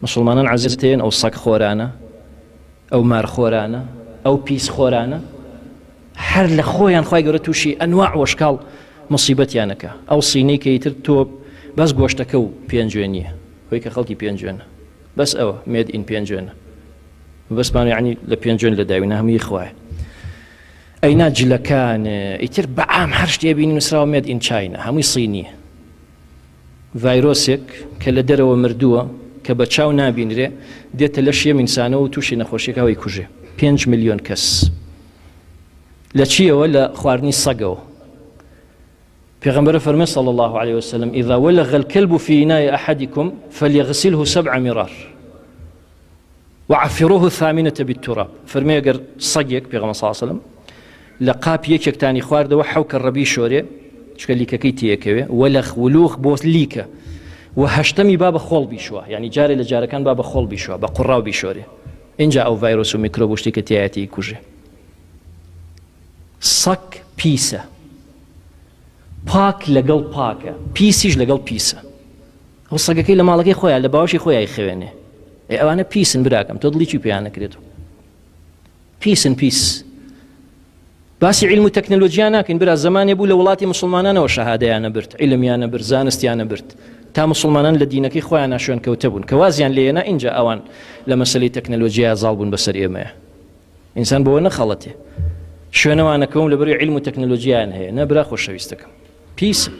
مسلمانان عەزێتێن ئەو سەگ خۆرانە ئەو مار خۆرانە ئەو پیس خۆرانە هەر لە خۆیان خوای گەورە تووشی ئەنواع وەشکاڵ مصیبەتیانەکە ئەو سینەی کە ئیتر تۆ بەس گۆشتەکە و پێنجوێنیە هۆی کە خەڵکی پێنجوێنە بەس ئەوە made in پێنجوێنە بەسمان یعنی لە پێنجوێن لە داوینە هەمووی خوایە ئەینا جلەکان ئیتر بەعام هەر شتێ بینی نووسراوە made in China هەمووی صینیە ڤایرۆسێک کە لە دەرەوە مردووە کە بە چاو نابینرێ دێتە لەشی ئەم ئینسانەوە و تووشی نەخۆشیەکە ئەوەی کوژێ 5 ملیۆن کەس لە چیەوە لە خواردنی سەگەوە پێغەمبەر فەرمێ صلى الله عليه وسلم إذا ولغ الكلب في إناء أحدكم فليغسله سبع مرار وعفروه الثامنة بالتراب فەرمێ گەر سەگێک پێغەمبەر صلی الله علیه وسلم لە قاپی یەکێکتانی خواردەوە حەو کەڕە بیشۆرێ چکە لیکەکەی تێکەوێ وەلەخ ولوغ بۆ لیکە و هەشتەمی با بە خۆڵ بیشوە یعنی جارێ لە جارەکان با بە خۆڵ بیشوە بە قوڕاو بیشۆرێ اینجا ئەو ڤایرۆس و میکرۆب و شتی کە تایەتی کوژێ سەگ پیسە پاک لەگەڵ پاکە پیسیش لەگەڵ پیسە ئەو سەگەکەی لە ماڵەکەی خۆیان لە باوەشی خۆیان خوێنێ ئێ ئەوانە پیسن براکەم تۆ دڵی چی پێیان نەکرێت پیسن پیس باسی علم و تەکنەلۆجیا ناکەین برا زمانێ بوو لە وڵاتی مسلمانانەوە شەهادەیانە برد علمیانە برد زانستیانە برد تا مسلمانان لە دینەکەی خۆیان شوێن کەوتە بوون کە وازیان لێنا اینجا ئەوان لە مەسلەی تەکنەلۆجیا زاڵ بوون بەسەر ئێمەیە ئینسان بەوە نەخەڵەتێ شوێنەوانەکەم لەبەری علم و تەکنەلۆجیان هەیە نە برا خۆشەویستەکەم پیسن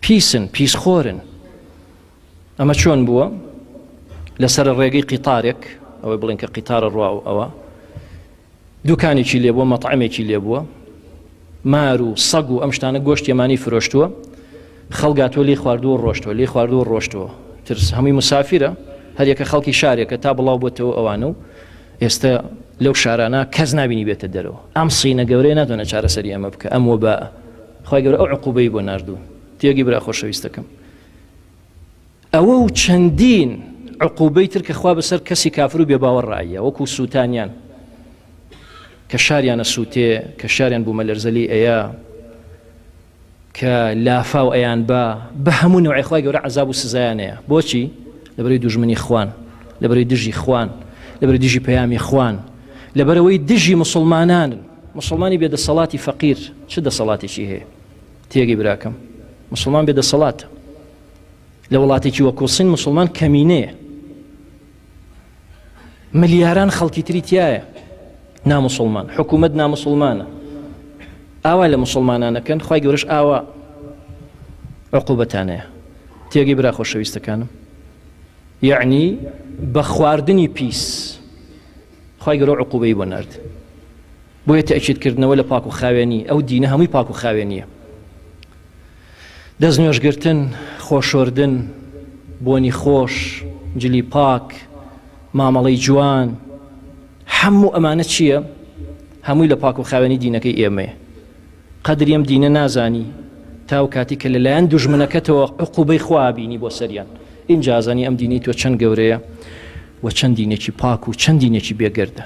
پیسن پیسخۆرن ئەمە چۆن بووە لەسەر ڕێگەی قیتارێک ئەوەی بڵێن کە قیتارە ڕوا و ئەوە دوکانێکی لێبووە مەطعمێکی لێبووە مار و سەگ و ئەم شتانە گۆشت یەمانی فرۆشتووە خەڵگاتوە لی خواردووە ڕۆشتووە لی خواردووە ڕۆشتووە ترس هەمووی مسافرە هەریەکە خەڵکی شارێکە تا بڵاو بۆتەوە ئەوانە و ئێستا لەو شارانە کەس نبینی بێتە دەرەوە ئەم سینە گەورەیە ناتوانێت چارەسەری ئەمە بکە ئەم وەبا خوای گەورە ئەو عقوبەی بۆ ناردوون تێگی برا خۆشەویستەکەم ئەوە و چەندین عقوبەی تر کە خوا بەسەر کەسی کافر و بێباوەڕ ڕایە وەکو سووتانیان کە شاریانە سووتێ کە شاریان بوومەلەرزەلی ئەیە کە لافاو ئەیان بە بە هەموو نوعی خوای گەورە عذاب و سزایان هەیە بۆچی لەبەرەی دوژمنی خوان لەبەرەی دژی خوان لەبەرەی دژی پەیامی خوان لەبەرەوەی دژی مسلمانانن مسلمانی بێ دەسەڵاتی فەقیر چ دەسەڵاتێکی هەیە تێگەی براکەم مسلمان بێ دەسەڵاتە لە وڵاتێکی وەکو سین مسلمان کەمینەیە ملیاران خەڵکی تری تایە نامسلمان حکوومەت نامسلمانە ئاوا لە مسلمانانەکەن خی گەورش ئاوا عقوبەتانەیە تێگەی برا خۆشەویستەکانم یعنی بە خواردنی پیس خوای گەورە عقوبەی بۆ نارد بۆیە تەئکید کردنەوە لە پاک و خاوێنی ئەو دینە هەمووی پاک و خاوێنیە دەست نوێژگرتن خۆشۆردن بۆنی خۆش جلی پاک مامەڵەی جوان هەموو ئەمانە چییە هەمووی لە پاک و خاوێنی دینەکەی ئێمەیە قەدری ئەم دینە نازانی تاو کاتی کە لەلایەن دوژمنەکەتەوە عقوبەی خوا بینی بۆ سەریان ئینجا زانی ئەم دینەی تۆ چەند گەورەیە و چەند دینێکی پاک و چەند دینێکی بێگەردە.